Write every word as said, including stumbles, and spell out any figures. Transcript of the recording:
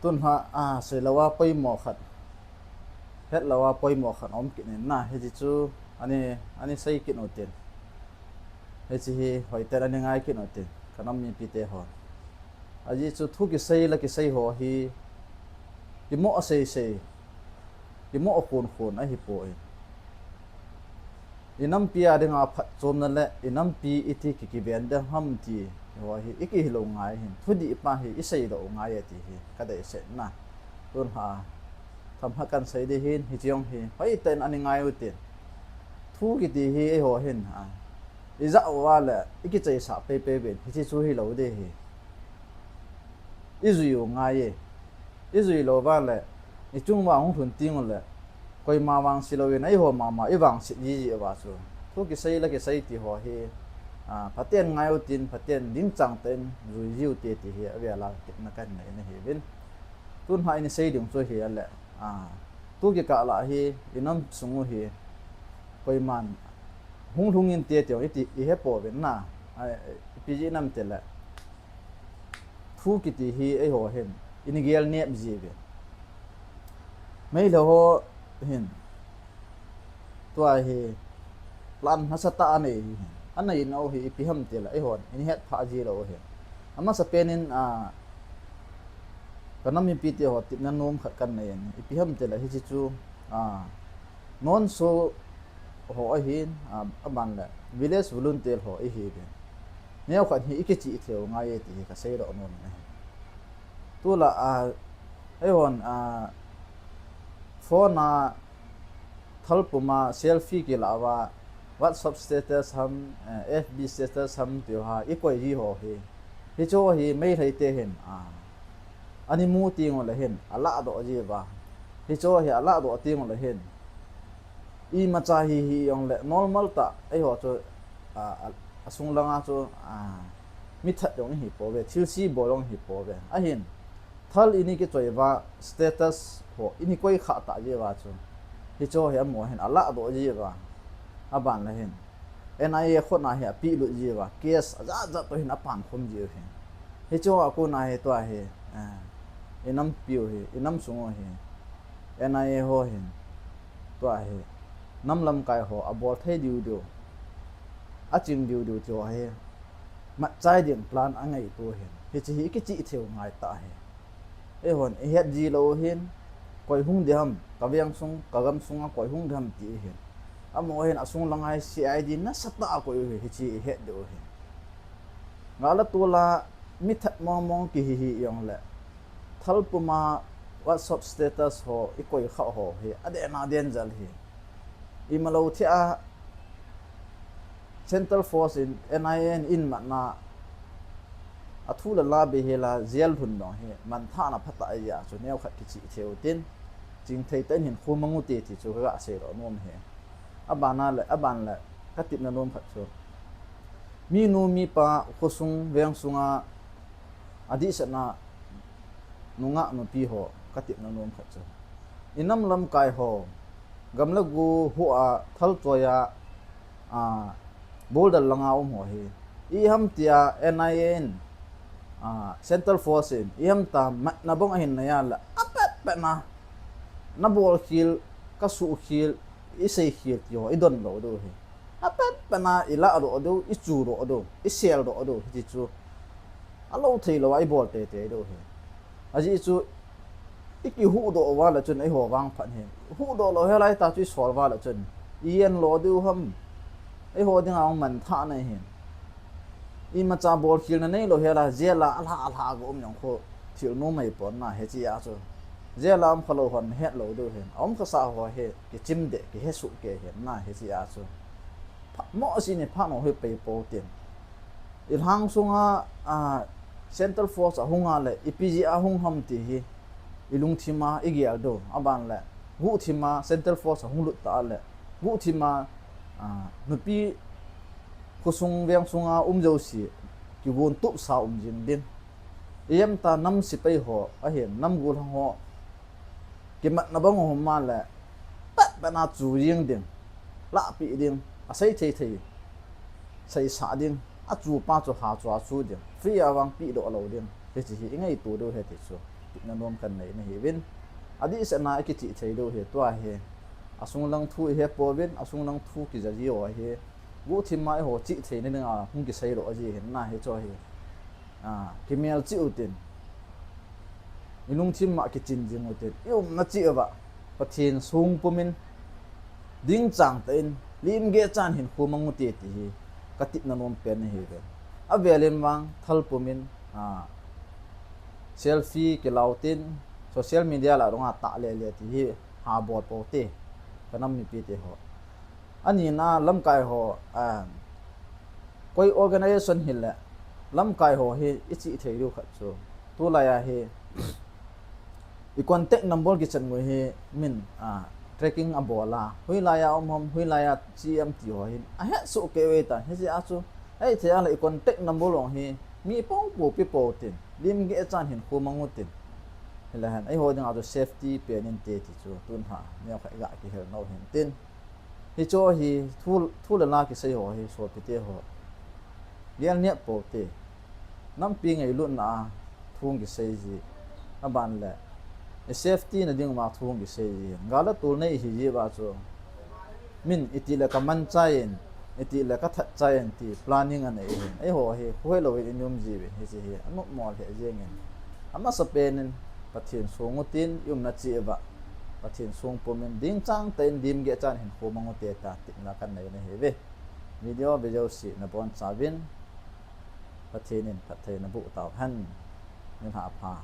Tun ha, a, sei lou a poimo khat, het lou a poimo khat om kit in na, hiche chu ani, ani sei kit u tin. Hiche hi hoiten ani ngai kit u tin, ka nam mipi te ho. Ajeh chu thu kisei la kisei ho hi, kimo a sei sei, kimo a khun khun ahi poi. I nampi a dinga phatchomna le i nampi iti kikiven ding ham ti ho hi i kihilou ngai hin, thudih pa hi i seidoh u ngai e ti hi ka deisahna. Tun ha, themkhat kan sei ding hin, hiche jong hi hoiten ani ngai u tin. Thu kiti hi eiho hin, a, i jah uva le i kichaisah pei pei uvin, hiche chu hilou ding hi. I jui u ngai e. I jui lou uva le, i chung uva hung lhun teng u le, koima vangse louvin, eiho mama i vangset jiji uva chu. Thu kisei la kisei ti ho hi, a, phaten ngai u tin, phaten dingchang tah in jui ji u te ti hi, avel a tepna kan nei na ahi uvin. Tun ha i sei ding chu hi a le, a, thu kikah lah hi, i nam sung u hi, koiman hung lhung inte ti jong i ti, i he pouvin na, a, ipi jeh ham ti le. Thu kiti hi eiho hin, i gel nep ji uve. Meilhei ho hin, tua hi, plan nasatah a nei hi hin. A neina u hi ipi ham ti le, eihon, i het pha ji lou u hin. Amasapen in, a, ka nam mipi te ho tepna nom khat kan nei in, ipi ham ti le, hiche chu, a, non so ho ahin, a, aban le, village volunteer ho ihi uvin. Neokhat hi i kichih thei u ngai e ti hi ka seidoh nom in ahi. Tulai a, eihon, a, phone a, thal pum a selfie kilah uva, WhatsApp status ham, eh, F B status ham ti ho a i koi ji ho hi. Hiche ho hi Meilhei te hin, a, ani mu teng u le hin, a lahdoh ji uva. Hiche ho hi a lahdoh teng u le hin, imacha hi hi jong le normal tah, eiho chu, a, a, a sung langa chu, a, mi that jong ihi pouve, thilse bol jong ihi pouve. Ahin, thal i ni kichoi uva, status ho i ni koi khah tah ji uva chu, hiche ho hi amaho hin a lahdoh ji uva. Aban le hin, N I A khut na hi a pehlut ji uva, case ajat jat toh hin a pankhum ji u hin. Hiche ho a kona hi tua hi, eh, i nampi u hi, i nam sung u hi, N I A ho hin, tua hi, nam lamkai ho a bol thei diu diu, a ching diu diu ti ho hi, matchai ding plan a ngaitu hin, hiche hi i kichih thei u ngai tah hi. Eihon, i het ji lou u hin, koi hung ding ham, ka veng sung, ka gam sunga koi hung ding ham ti hin. Amaho hin a sung langa hi C I D nasatah a koi u hi, hiche i het diu hin. Gal a tol a, mi that mong mong kihi hi jong le, thal pum a WhatsApp status ho, i koi khah ho hi, a den a den jal hi. Imalou thei a, Central Force in N I A in in matna, a thu la la be hi la jail lhun dong hi, manthahna phatah ahi a chu neokhat kichih thei u tin, ching thei tah in hin khu mang u te ti chu ka ga seidoh nom hi. Aban a le, aban le, ka tepna nom khat chu. Minu mipa khosung veng sunga a dihsetna nungah nupi ho ka tepna nom khat chu. I nam lamkai ho, gam le go ho a thal choi a, a, boulder langa um ho hi. I ham tia N I A in, a, Central Force in, i ham ta matna bang ahin nei a le, a pet pet na, na bol khel, ka suh khel, i sei khel ti ho, i don lou diu hi. A pet pet na i lahdoh diu, i chudoh diu, i seldoh diu, hiti chu. A lou thei lou a i bol tei tei diu hi. Ajeh chu i kihuhdoh uva le chun eiho vang phat hi. Huhdoh lou helai ta chu i sol uva le chun. I en lo diu ham. Eiho dinga hung manthahna hin. Imacha bol khel na nei lou hela, jail a alha alha ga um jong khu thil nom ahi pon na hiche a chu. Jail a um kha lou hon het lou diu hin. A um khasa ho hi kichim deh, kihe suh kei hin na hiche a chu. Pha, mo si ni pha no hi pei po tin. I lhang sunga, a, Central Force a hung a le, ipi jeh a hung ham ti hi, i lungthim a, i gel diu, aban le, guhthim a Central Force a hung lut ta le, guhthim a, a, nupi khosung veng sunga um jouse, kigon tup sa um jing ding. I em ta nam sepai ho, ahin, nam gollhang ho, kimatna bang um a le, pet pet na chu jing ding, lahpeh ding, a sei thei thei, seisah ding, a chu pa chu ha chu a chu ding, free a vang pehdoh lou ding, hiche hi i ngaito diu ahi ti chu. tipna nom kanei nahiuvin. Adehsetna a kichih thei diu hi tua hi. Asunglang thu ihe pouvin, asunglang thu kija jiu ahi. Guhthim a eiho chih theina dinga hung kisei lou ahi hin nahi chu ahi. A, kimel cheh utin. Ilungthim a kichin jing utin. Iumna cheh uva. Pathen song pumin. Dingchang tah in. Limgeh chan hinkho mang ute ti hi. Katipna nom pen nahiuve. Avelin vang thal pumin. A, selfie kilau tin. Social media lah a dong a tah lele ti hi. Ha bol pou te. Kanam mipi te ho. Anina lamkai ho, a, koi organization hile, lamkai ho hi ichih thei diu khat chu. Tulai a hi, i contact number kichan ngui hi min, a, tracking abol a. Hoilai a um ham, hoilai a chi am ti ho hin. Ahet soh kei uve ta, hijeh a chu. Ahithei a le i contact number long hi, mi popo pe pou tin. Limgeh chan hinkho mang utin. Hilai hen, eiho dinga chu safety pen inte ti chu. Tun ha, neo khat ga kihil nau hin tin. Hichu hi thu, thu le la kisei ho hi, sopite ho. Gel nep pou te. Nampi ngailutna a thu kisei ji. Aban le. I safety na ding ma thu kisei ji. Gal le tol nei hi ji ba chu. Min iti le kaman chai in, iti le kathat chai in ti planning anei hin. Eiho hi, khu helou in i um ji ve, hiche hi. Anop mol he jeng in. Amasa pen in, Pathen song utin, iumna cheh uva. Pathen song pumin, dingchang tah in limgeh chan hinkho mang ute ta, tipna kanei nahiuve. Video, video si nabon chauvin, Pathen in phatthei naboh tauhen. Nilhah pha.